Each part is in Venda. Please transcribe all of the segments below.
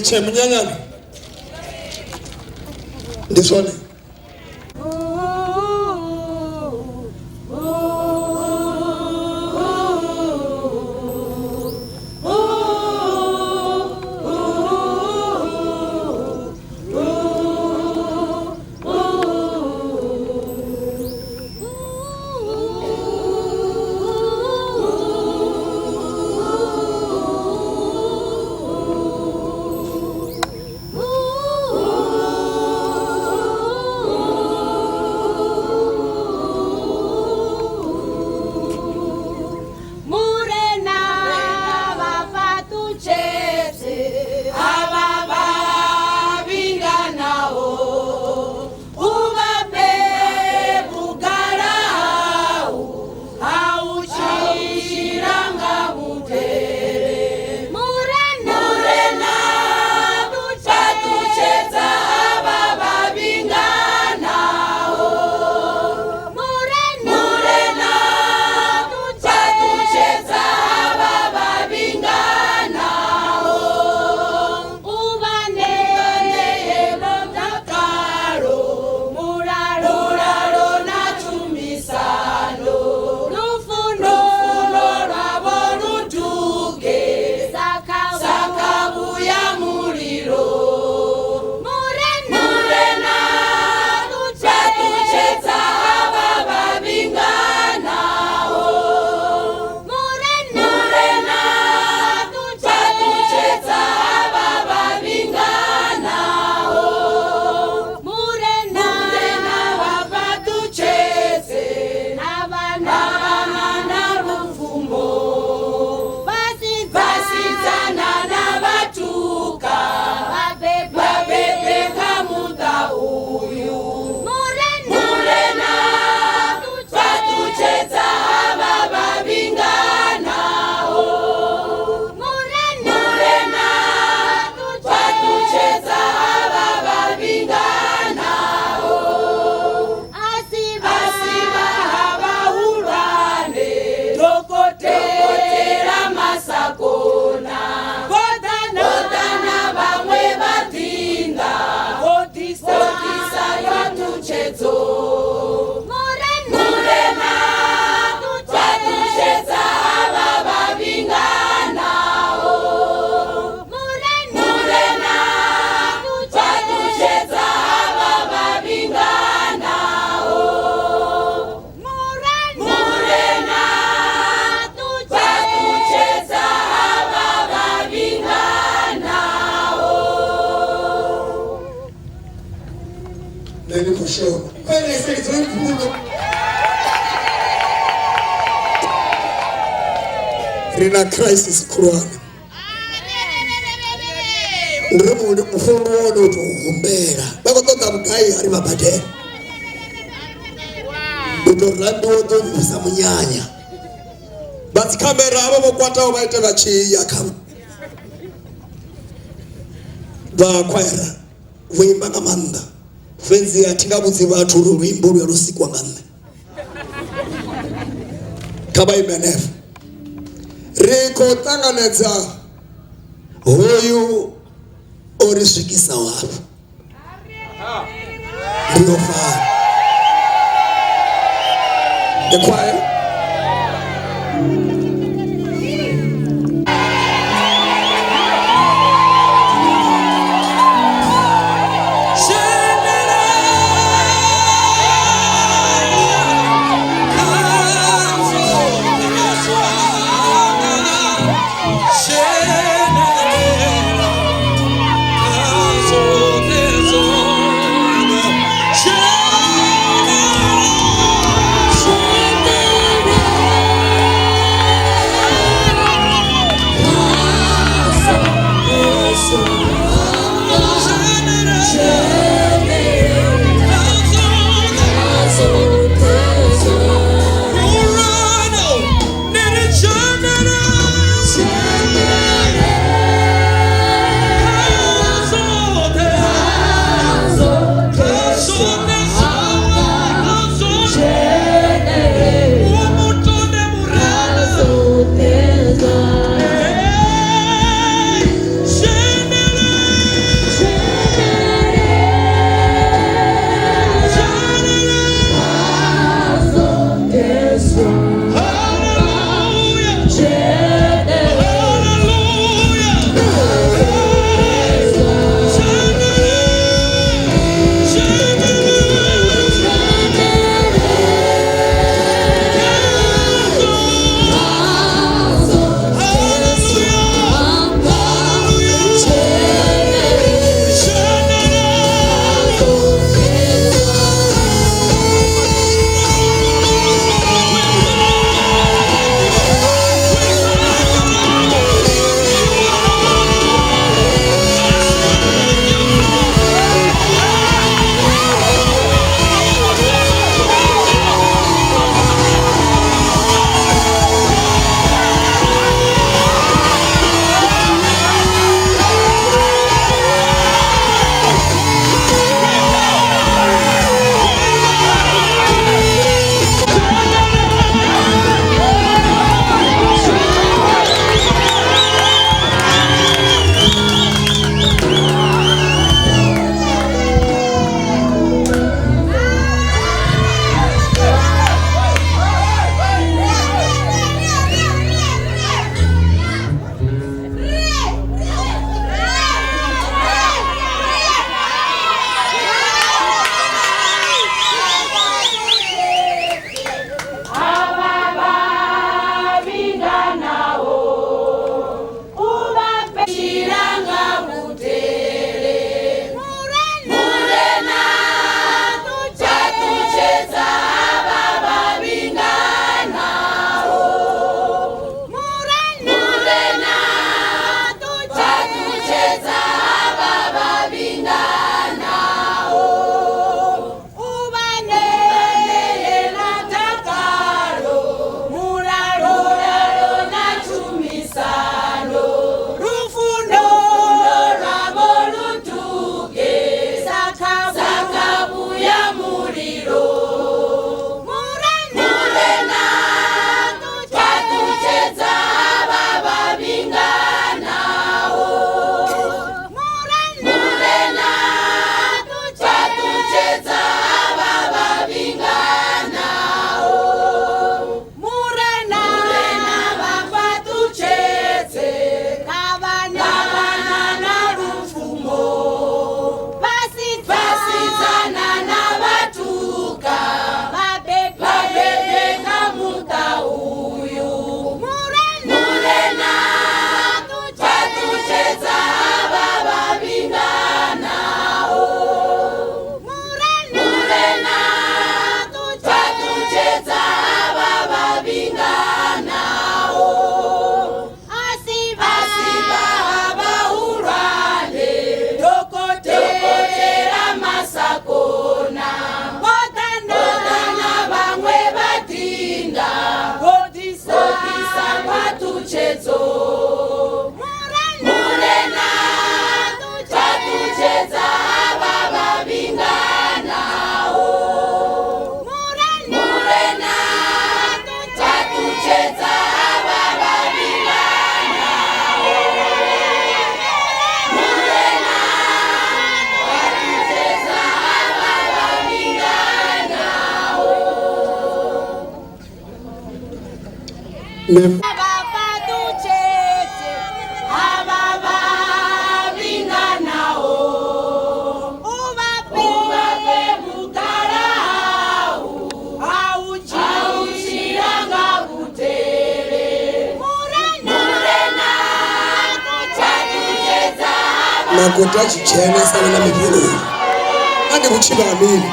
Tshe munyanyani ndi zwone. Murena vha fhaṱutshedze avha vha vhinganaho, u vha fhe vhugala hau ha u tshila nga vhudele. Murena fhaṱutshedza avha vha vhinganaho. Murena fhaṱutshedza avha vha vhinganaho, u vha ṋee mutakalo, mulalo na tshumisano, lufuno lwavho lu duge sa khavhu ya mulilo. Murena fhaṱutshedza avha vha vhinganaho. Murena fhaṱutshedza avha vha vhinganaho. Murena vha fhaṱutshedze na vhana na lupfumo, vhasidzana na vhatuka, vhabebe kha muṱa uyu. Murena fhaṱutshedza avha vha vhinganaho. Murena fhaṱutshedza avha vha vhinganaho. Asiva ha vhahulwane, dokotela Masakona, vho ḓa na vhaṅwe vhaḓinḓa, vho ḓisa phaṱhutshedzo. Murena fhaṱutshedza avha vha vhinganaho. Murena fhaṱutshedza avha vha vhinganaho. Murena fhaṱutshedza avha vha vhinganaho. Nṋe ndi khou shona. Pelesedzo khulu. Ri na crisis khulwane. Ndi ri mufuno wone u tou humbela. Vha khou ṱoḓa vhugai a ri vha badele. U tou rambiwa u ḓo bvisa munyanya. Vha dzikhamera havho vho kwataho vha ite vha tshi ya kha vha khwaira vho imba nga maanḓa, fhedzi a thi nga vhudzi vhathu uri luimbo luya lu sikwa nga nṋe. Kha vha ime henefho. Ri khou ṱanganedza hoyu o ri swikisaho hafha. Ndi yo fana the choir. Vha fhaṱutshedze havha vha vhinganaho. U vha fhe vhugala hau, ha u tshila nga vhudele. Murena fhaṱutshedza Makoti a tshi dzhena sa vha na mivhuloni a ndi vhutshilo ha mini?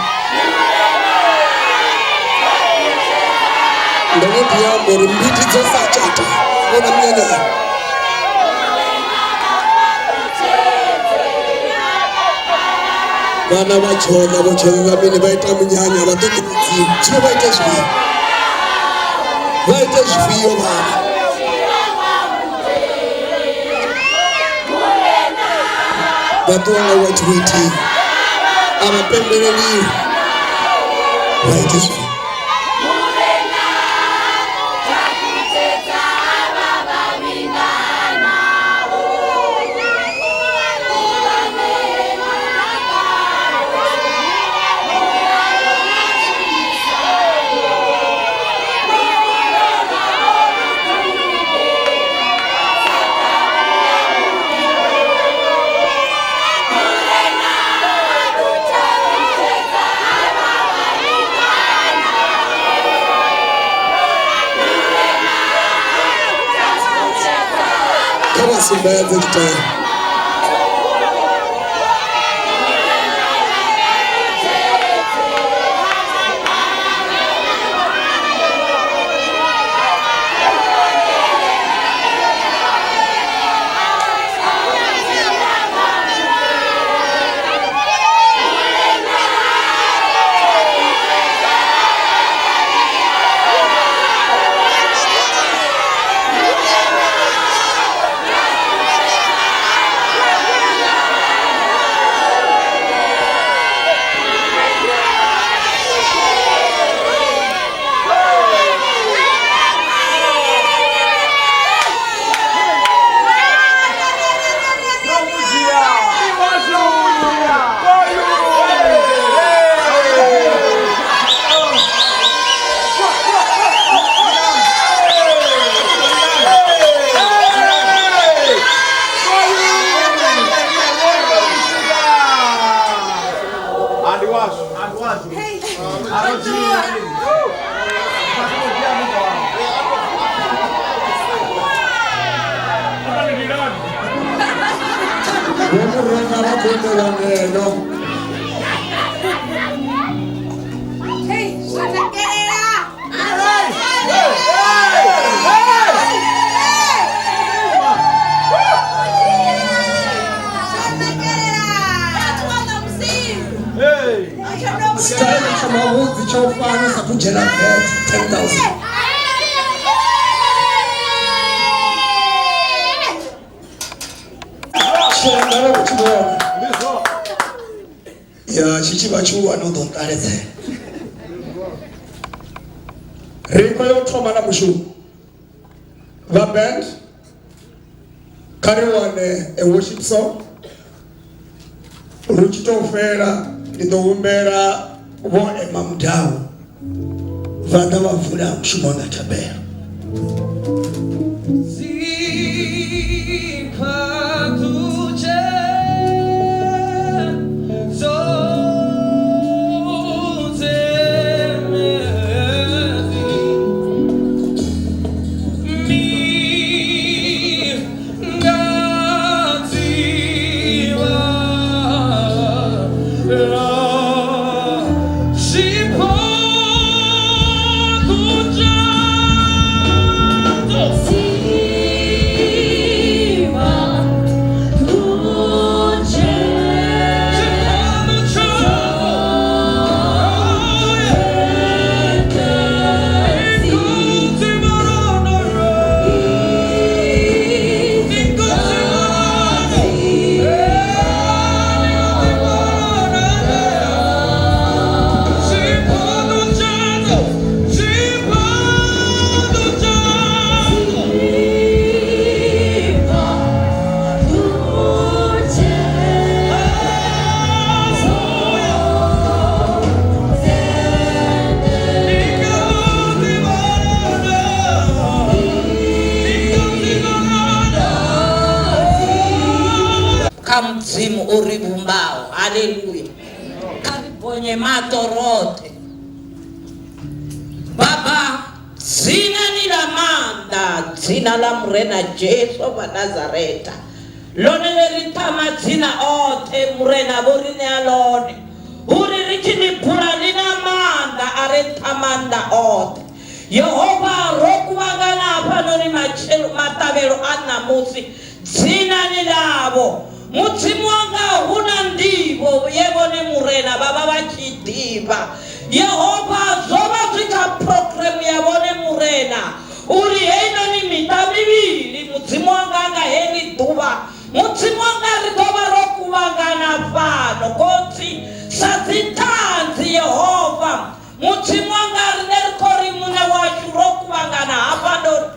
Ndo no ḓi amba uri mbiti dzo sa tshata vhona munyanyani. Vhana vha tshona vho tshona mini vha ita munyanya vha ṱoḓi mudzimu zwino vha ite zwifhio vha ite zwifhio vhana vha ṱuwa nga white waiting a vha pembeleliwi vha ite zwifhio? Kha vha sumbedze tshitaela. Vho murenga vha khou itela ngeno. Style tsha mavhudzi tsha u fana sa thu dzhena vet 10,000. Tshirangala vho tshi vhona. Ya tshi tshi vha tshihulwane u ḓo nṱaledzela. Ri khou yo thoma na mushumo. Vha band kha ri wane a worship song. Lu tshi tou fhela ndi ḓo humbela vho ema mudau vha ḓa vha vula mushumo nga thabelo. See. Haleluya. Kha ri bonye maṱo roṱhe. Baba, dzinani ḽa maanḓa, dzina ḽa Murena Jesu wa Nazareta, ḽone ḽe ri nṱha madzina oṱhe, Murena vho ri ṋea ḽone, uri ri tshi ḽi bula ḽi na maanḓa a re nṱha maanḓa oṱhe. Yehova, ro kuvhangana hafhanoni matshelo maṱavhelo a ṋamusi dzinani ḽavho. Mudzimu wanga, hu na nḓivho ye vhone Murena vha vha vha tshi i ḓivha. Yehova, zwo vha zwi kha phurogireme ya vhone Murena uri heinoni miṱa mivhili, Mudzimu wanga, nga heḽi ḓuvha, Mudzimu wanga, ri ḓo vha ro kuvhangana fhano, Khotsi, sa dziṱhanzi, Yehova, Mudzimu wanga, riṋe ri khou ri, Muṋe washu, ro kuvhangana hafhanoni,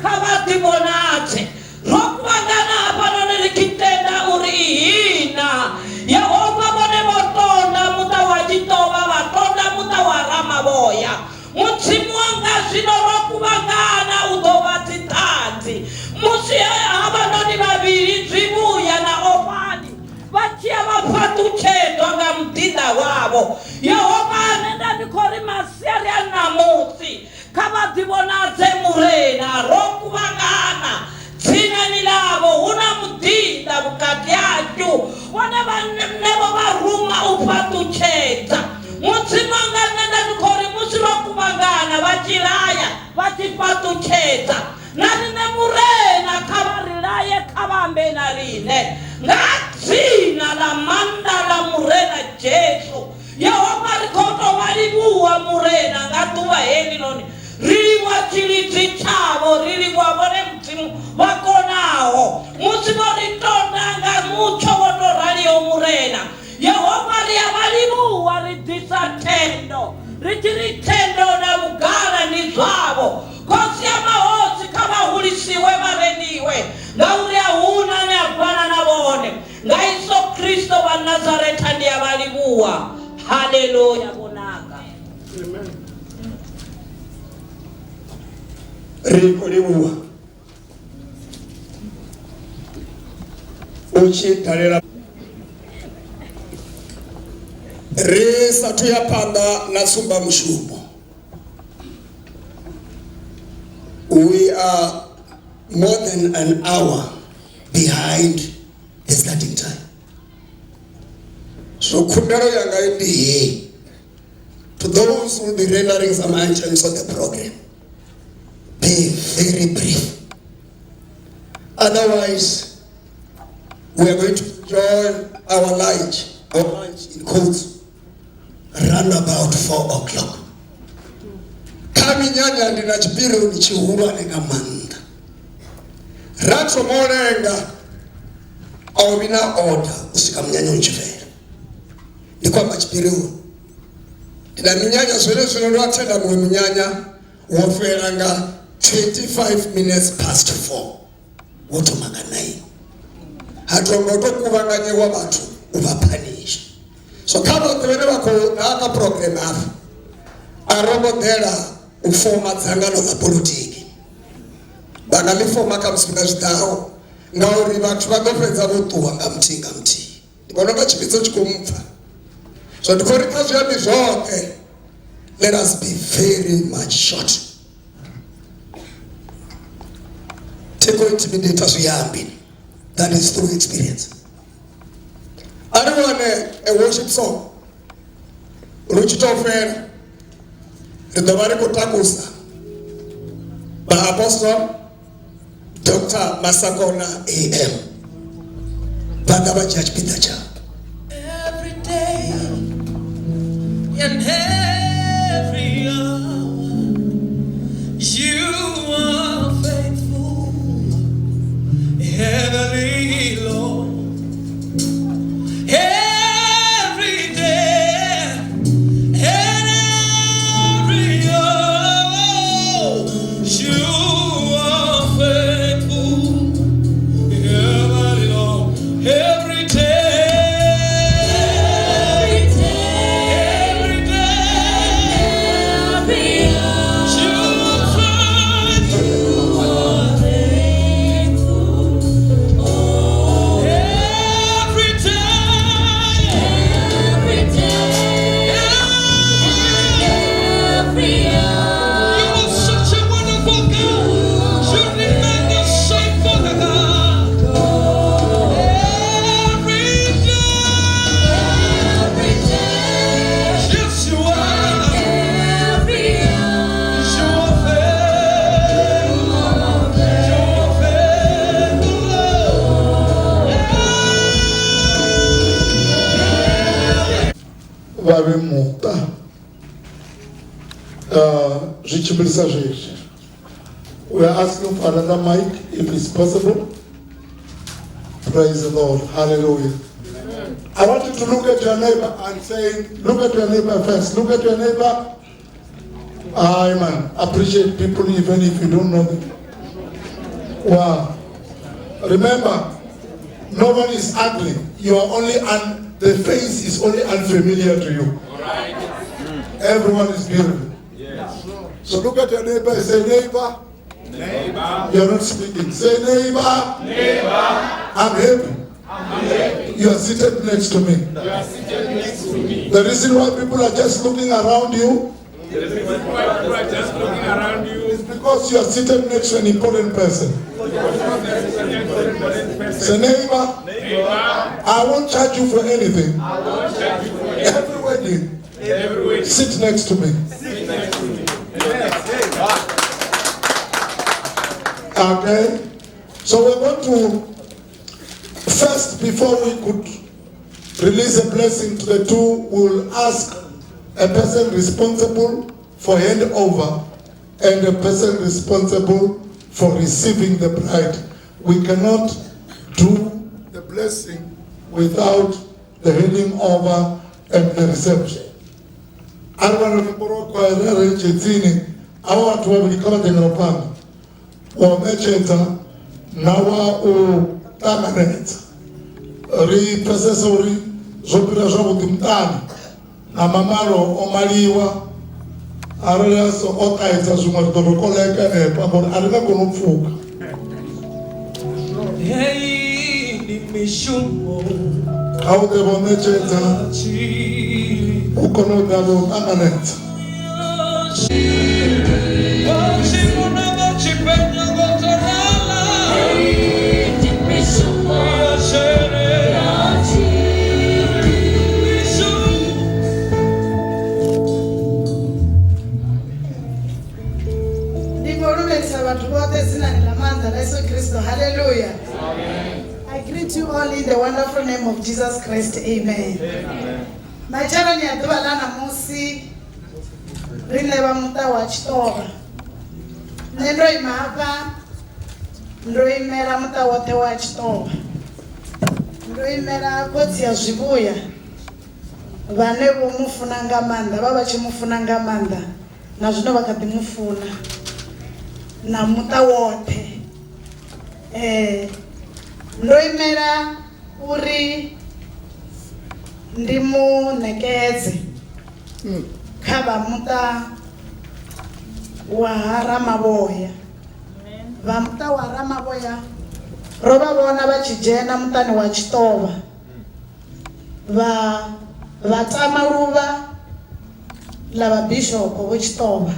kha vha ḓivhonadze. Ro kuvhangana hafhanoni ri tshi tenda uri ihina Yehova vhone vho tonda muṱa wa Tshiṱovha, vha tonda muṱa wa Ramavhoya. Mudzimu wanga, zwino ro kuvhangana u ḓo vha dziṱhanzi. Musi havhanoni vhavhili, Zwivhuya na Ofhani, vha tshi ya vha fhaṱutshedzwa nga muḓinḓa wavho Yehova, nṋe nda ndi khou ri masiari a ṋamusi kha vha ḓivhonadze Murena, ro kuvhangana dzinani ḽavho, hu na muḓinḓa vhukati hashu, vhone vhaṋe vho vha ruma u fhaṱutshedza. Mudzimu wanga, nṋe nda ndi khou ri musi ro kuvhangana vha tshi laya, vha tshi fhaṱutshedza, Na riṋe Murena, kha vha ri laye, kha vha ambe na riṋe nga dzina ḽa maanḓa ḽa Murena Jesu. Yehova, ri khou tou vha livhuwa, Murena, nga ḓuvha heḽinoni. Ri livhuwa tshilidzi tshavho, ri livhuwa vhone Mudzimu vha konaho musi vho ri tonda nga mutsho wo tou raliho, Murena. Yehova, ri a vha livhuwa, ri ḓisa thendo, ri tshi ri thendo na vhugala ndi zwavho. Khosi ya mahosi, kha vha hulisiwe vha rendiwe, ngauri a hu na ane a fana na vhone. Nga Yesu Kristo wa Nazaretha ndi a vha livhuwa. Haleluya. Vho naka. Ri khou livhuwa u tshi dalela ri sathu ya phanḓa na tsumbamushumo. We are more than an hour behind the starting time. So khumbelo yanga ndi heyi to those who will be rendering some items on the program, be very brief. Otherwise, we are going to enjoy our lunch in quotes, round about 4 o'clock. Kha minyanya ndi na tshipirioni tshihulwane nga maanḓa. Ra thoma u lenga a u vhi na order u swika munyanya u tshi fhela. Ndi khou amba tshipirioni. Ndi na minyanya zwene zwino ndo athenda muṅwe munyanya wo fhela nga 25 minutes past 4 wo thoma nga 9. Ha thoma u tou kuvhanganyiwa vhathu u vha phanisha. So kha vhoṱhe vhane vha khou ḓa kha program hafha a ro ngo ḓela u foma dzangano ḽa polotiki. Vha nga ḽi foma kha musi nga zwi ḓaho ngauri vhathu vha ḓo fhedza vho ṱuwa nga muthihi nga muthihi. Ndi vhona unga tshivhidzo tshi khou mpfa. So ndi khou ri kha zwiambi zwoṱhe, let us be very much short. Thi khou intimidate zwiambi, that is through experience. A ri wane a worship song lu tshi tou fhela ri ḓo vha ri khou takusa vhaapostle Dr. Masakona AM vha ḓa vha dzhia tshipiḓa tshavho. Every day and every hour, you are faithful, heavenly Lord. Every day and every hour, you are faithful, heavenly Lord. Every day, every day, vha vhe muṱa. Zwi tshimbilisa zwezwi. We are asking for another mic if it's possible. Praise the Lord. Hallelujah. I want you to look at your neighbor and say, look at your neighbor first. Look at your neighbor. Amen. Appreciate people even if you don't know them. Wow. Remember, no one is ugly. You are only the face is only unfamiliar to you. All right. Everyone is beautiful. Yes. So look at your neighbor and say, neighbor. Neighbor. You're not speaking. Say, neighbor. Neighbor. I'm happy. I'm happy. You are seated next to me. You are seated next to me. The reason why people are just looking around you, The reason why people are just looking around you is because you are seated next to an important person. Say, neighbor, Neighbor, I won't charge you for anything. I won't charge you for anything. Every wedding, Every wedding, sit next to me. Sit next to me. Okay? So we're going to, first, before we could release a blessing to the two, we will ask a person responsible for handover and a person responsible for receiving the bride. We cannot do the blessing without the handing over and the reception. A ri vhana ri re tshetsini avha vhathu vhavhili kha vha ḓe nga phanḓa wa u ṋetshedza na wa u ṱanganedza. Ri pfesese uri zwo fhira zwavhuḓi muṱani na mamalo o maliwa, arali a so o ṱahedza zwiṅwe ri ḓo ri koleka hanefha ngori a ri nga koni u pfuka. Heyi ndi mishumo Kha u ḓe vho ṋetshedza u kone u ḓa vho ṱanganedza. Ndi khou lumelisa vhathu vhoṱhe dzinani ḽa maanḓa ḽa Yesu Kristo. Hallelujah. I greet you all in the wonderful name of Jesus Christ. Amen. Matsheloni a ḓuvha ḽa ṋamusi riṋe vha muṱa wa Tshiṱovha. Nṋe ndo ima hafha ndo imela muṱa woṱhe wa Tshiṱovha. Ndo imela khotsi ya Zwivhuya vhane vho mu funa nga maanḓa, vha vha tshi mu funa nga maanḓa na zwino vha kha ḓi mu funa na muṱa woṱhe. Ndo imela uri ndi mu ṋekedze kha vha muṱa wa ha Ramavhoya. Vha muṱa wa Ramavhoya ro vha vhona vha tshi dzhena muṱani wa Tshiṱovha vha tama luvha ḽa vhabishopo vho Tshiṱovha.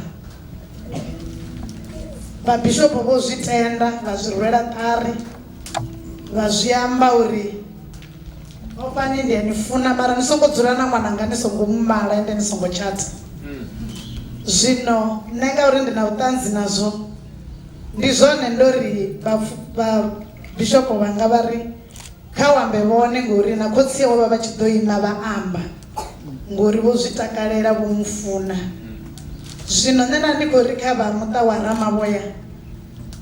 Vhabishopo vho zwi tenda vha zwi rwela ṱari vha zwi amba uri ofhani ndi a ni funa mara ni songo dzula na ṅwananga, ni songo mu mala ende ni songo tshata. Zwino nṋe ngauri ndi na vhuṱanzi nazwo ndi zwone ndo ri vha bishopo vhanga vha ri kha wambe vhone ngori na khotsi awe vha vha tshi ḓo ima vha amba ngori vho zwi takalela vho mu funa. Zwino nṋe nda ndi khou ri kha vha muṱa wa Ramavhoya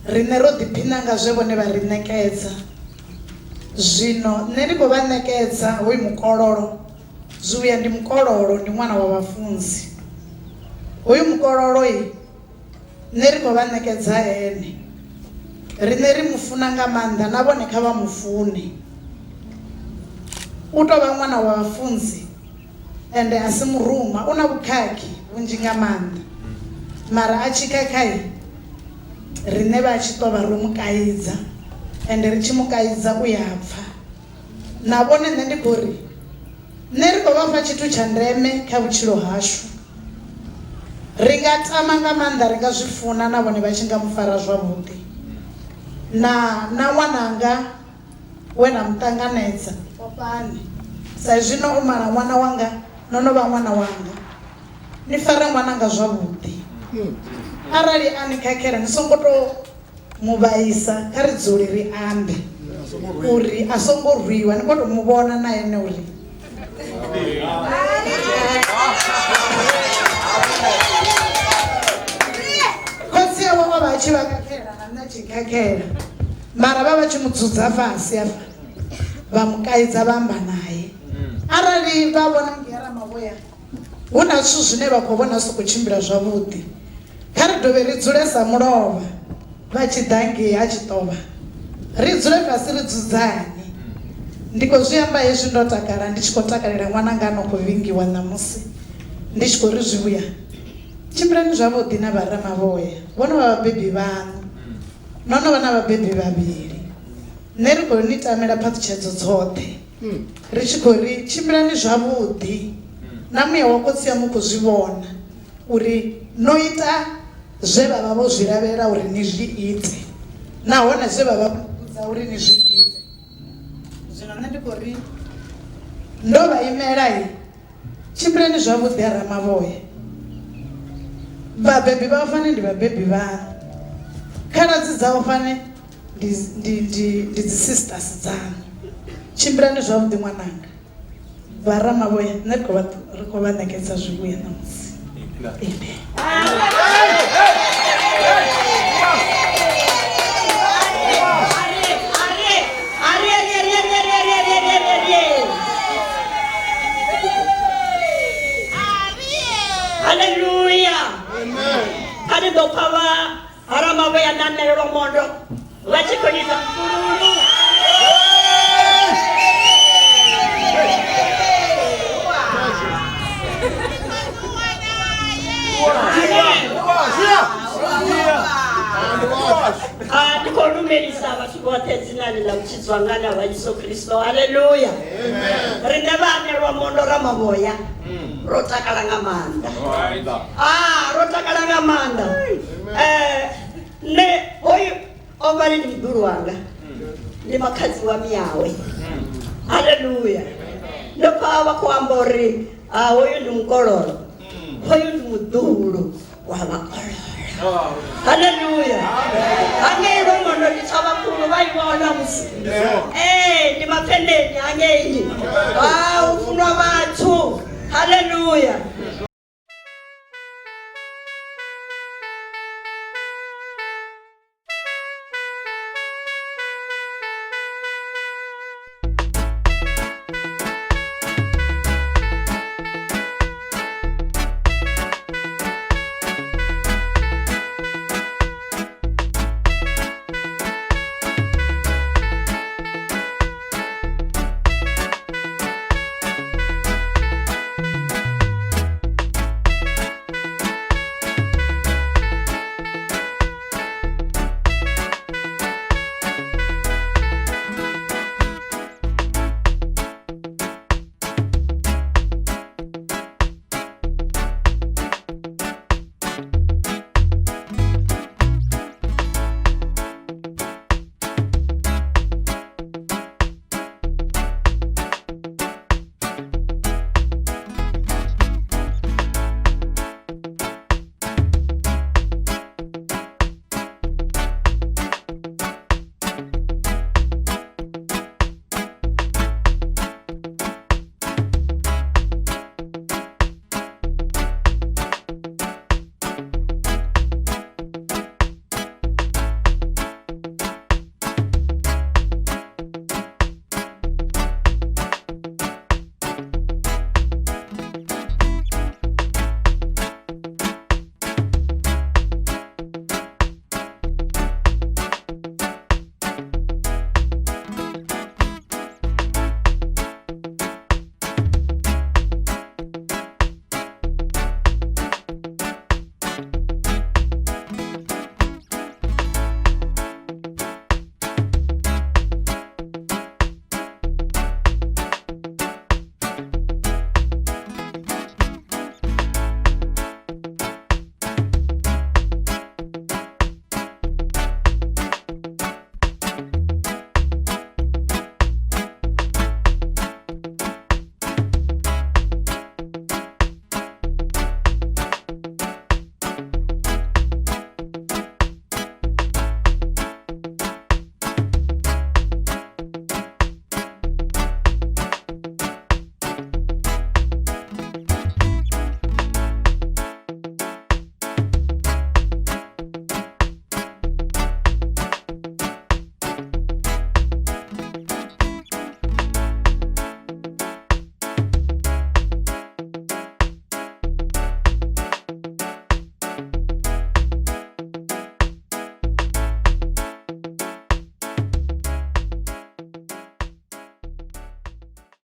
riṋe ro ḓiphina nga zwe vhone vha ri ṋekedza. Zwino nṋe ndi khou vha ṋekedza hoyu mukololo, zwivhuya ndi mukololo, ndi ṅwana wa vhafunzi. Hoyu mukololo nṋe ri khou vha ṋekedza ene. Riṋe ri mu funa nga maanḓa na vhone kha vha mu fune. U tou vha ṅwana wa vhafunzi ende a si muruma, u na vhukhakhi vhunzhi nga maanḓa. Mara a tshi khakhai riṋe vha tshi ṱo vha ro mu kaidza ende ri tshi mu kaidza u ya pfa. Na vhone nṋe ndi khou ri nṋe ri khou vha fha tshithu tsha ndeme kha vhutshilo hashu. Ri nga tama nga maanḓa, ri nga zwi funa na vhone vha tshi nga mu fara zwavhuḓi. Na ṅwananga we na mu ṱanganedza ofhani, sa izwi no u mala ṅwana wanga no no vha ṅwana wanga, ni fare ṅwananga zwavhuḓi. Arali a ni khakhela ni songo to mu vhaisa, kha ri dzule ri ambe uri a songo rwiwa, ni khou to mu vhona na ene uri. tshi vha khakhela na nṋe a tshi khakhela mara vha vha tshi mu dzudza fhasi afha vha mu kaidza vha amba naye arali vha vhona ngei Ramavhoya hu na zwithu zwine vha khou vhona zwi khou tshimbila zwavhuḓi kha ri dovhe ri dzule sa mulovha vha tshi ḓa ngei ha tshitovha ri dzule fhasi ri dzudzanye ndi khou zwi amba hezwi ndo takala ndi tshi khou takalela ṅwananga a no khou vhingiwa ṋamusi ndi tshi khou ri zwivhuya tshimbilani zwavhuḓi na vha Ramavhoya vho no vha vhabebi vhaṋu no no vha na vhabebi vhavhili nṋe ri khou ni tamela phaṱhutshedzo dzoṱhe ri tshi khou ri tshimbilani zwavhuḓi na muya wa khotsi aṋu u khou zwi vhona uri no ita zwe vha vha vho zwi lavhelela uri ni zwi ite nahone zwe vha vha vhudza uri ni zwi ite zwino nṋe ndi khou ri ndo vha imela i tshimbilani zwavhuḓi ha Ramavhoya vhabebi vha fane ndi vhabebi vhaṋu khaladzi dzavho fane ndi ndi ndi ndi dzi sisters dzaṋu tshimbilani zwavhuḓi ṅwananga vha Ramavhoya nṋe ri khou vha ri khou vha ṋekedza zwivhuya ṋamusi amen. Haleluya. Kha ri ḓo pfa vha Haramavhoya na nṋe Lwamondo vha tshi khou lidza mfululu. Ah, ndi khou lumelisa vhathu vhoṱhe dzinani ḽa mutshidzi wanga na wa Yesu Kristo. Haleluya. Riṋe vhaṋe Lwamondo Ramavhoya ro takala nga maanḓa. Ah, ro takala nga maanḓa. Eh, nṋe hoyu o vha ndi muḓulu wanga. Ndi makhadzi wa miyawe. Haleluya. Ndo pfa vha khou amba uri ah, hoyu ndi mukololo. Hoyu ndi muḓulu wa vhakololo. Haleluya. Hangei Lwamondo ndi thavha khulu vha i vhona musi. Ee, ndi mapfendeni hangei. Ah, u funwa vhathu. Haleluya.